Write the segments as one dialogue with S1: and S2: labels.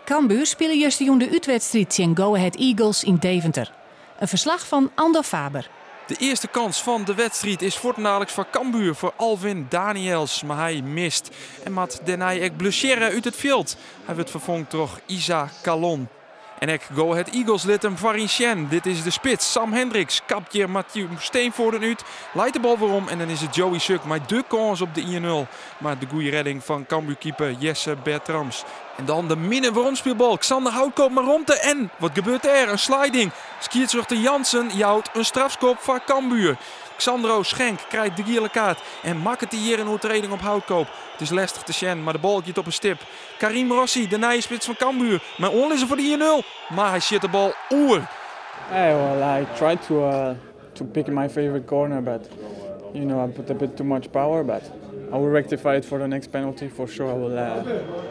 S1: Cambuur spile justerjûn de útwedstriid tsjin Go Ahead Eagles yn Deventer. In ferslach fan Andor Faber.
S2: De earste kans fan de wedstriid is fuortendaliks foar Cambuur foar Alvin Daniels, mar hy mist en moat dêrnei ek blessearre út it fjild. Hy wurdt ferfongen troch Isa Kallon. En ek Go Ahead Eagles lit him foaryn sjen. Dit is de spits Sam Hendriks. Kapt hjir Mathieu Steenvoorden út. Leit de bal werom en dan is it Joey Suk mei de kâns op de 1-0. Mar de goede redding fan Cambuurkeeper Jesse Bertrams. En dan de minne weromspylbal. Xander Houtkoop mei romte en wat gebeurt der? In sliding. Skiedsrjochter Jansen jout in strafskop foar Cambuur. Xandro Schenk krijt de giele kaart en makket hjir in oertrêding op Houtkoop. It is lestich te sjen, mar de bal giet op 'e stip. Karim Rossi, de nije spits fan Cambuur, mei oanlizzen foar de 1-0, mar hy sjit de bal oer.
S3: Hey, well, I tried to pick my favorite corner, but I put a bit too much power. But I will rectify it for the next penalty for sure.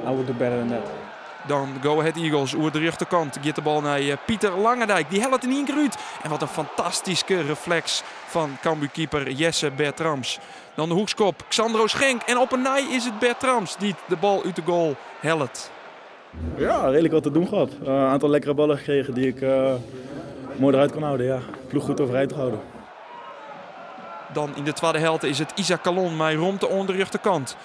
S3: I will do better than that.
S2: Dan Go Ahead Eagles oer de rjochterkant giet de bal nei Pieter Langendijk. Dy hellet yn ien kear út. En wat in fantastyske refleks fan Cambuurkeeper Jesse Bertrams. Dan de hoekskop, Xandro Schenk. En op 'e nij is it Bertrams dy't de bal út de goal hellet.
S4: Ja, redelijk wat te doen gehad. Een aantal lekkere ballen gekregen die ik mooi eruit kon houden. Ja. Ploeg goed overeind gehouden.
S2: Dan yn de twadde helte is it Isa Kallon mei romte oan de rjochterkant.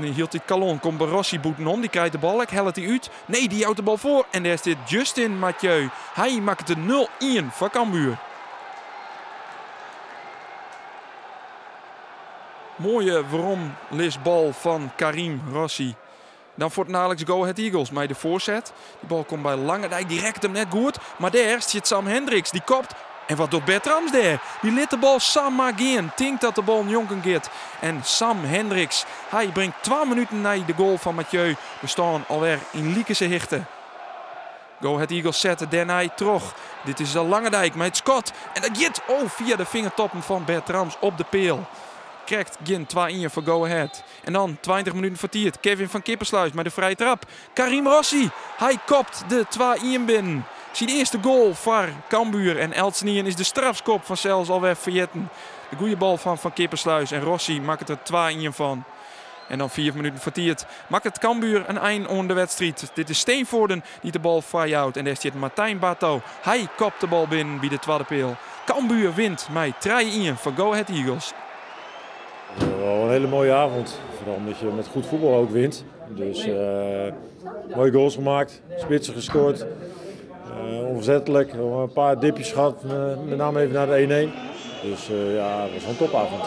S2: Hieltyd Kallon komt Rossi bûtenom, dy krijt de bal. Ek hellet hy út. Nee, dy jout de bal foar. En dêr stiet Justin Mathieu. Hy makket de 0-1 foar Cambuur. Moaie weromlisbal fan Karim Rossi. Dan fuortendaliks Go Ahead Eagles mei de foarset. De bal komt by Langendijk, dy rekket him net goed. Mar dêr stiet Sam Hendriks, dy kopt. En wat docht Bertrams dêr? Dy lit de bal samar gean. Tinkt dat de bal njonken giet. En Sam Hendriks, hy bringt 2 minuten nei de goal fan Mathieu de stân alwer yn likense hichte. Go Ahead Eagles sette dêrnei troch. Dit is de Langendijk mei it skot. En dat giet oh, fia de fingertoppen fan Bertrams op de peal. Krekt gjin 2-1 foar Go Ahead. En dan 20 minuten foar tiid. Kevin van Kippersluis mei de frije trap. Karim Rossi, hy kopt de 2-1 binnen. Syn earste goal foar Cambuur en eltsenien is de strafskop fansels alwer ferjitten. De goede bal fan Van Kippersluis en Rossi makket der 2-1 fan. En dan 5 minuten foar tiid makket Cambuur in ein oan de wedstriid. Dit is Steenvoorden dy't de bal foarjout en dêr stiet Martijn Barto. Hy kopt de bal binnen by de twadde peal. Cambuur wint mei 3-1 foar Go Ahead Eagles.
S5: Wel een hele mooie avond. Vooral omdat je met goed voetbal ook wint. Dus mooie goals gemaakt, spitsen gescoord. Onverzettelijk, we hebben een paar dipjes gehad, met name even naar de 1-1. Dus ja, het was een topavond.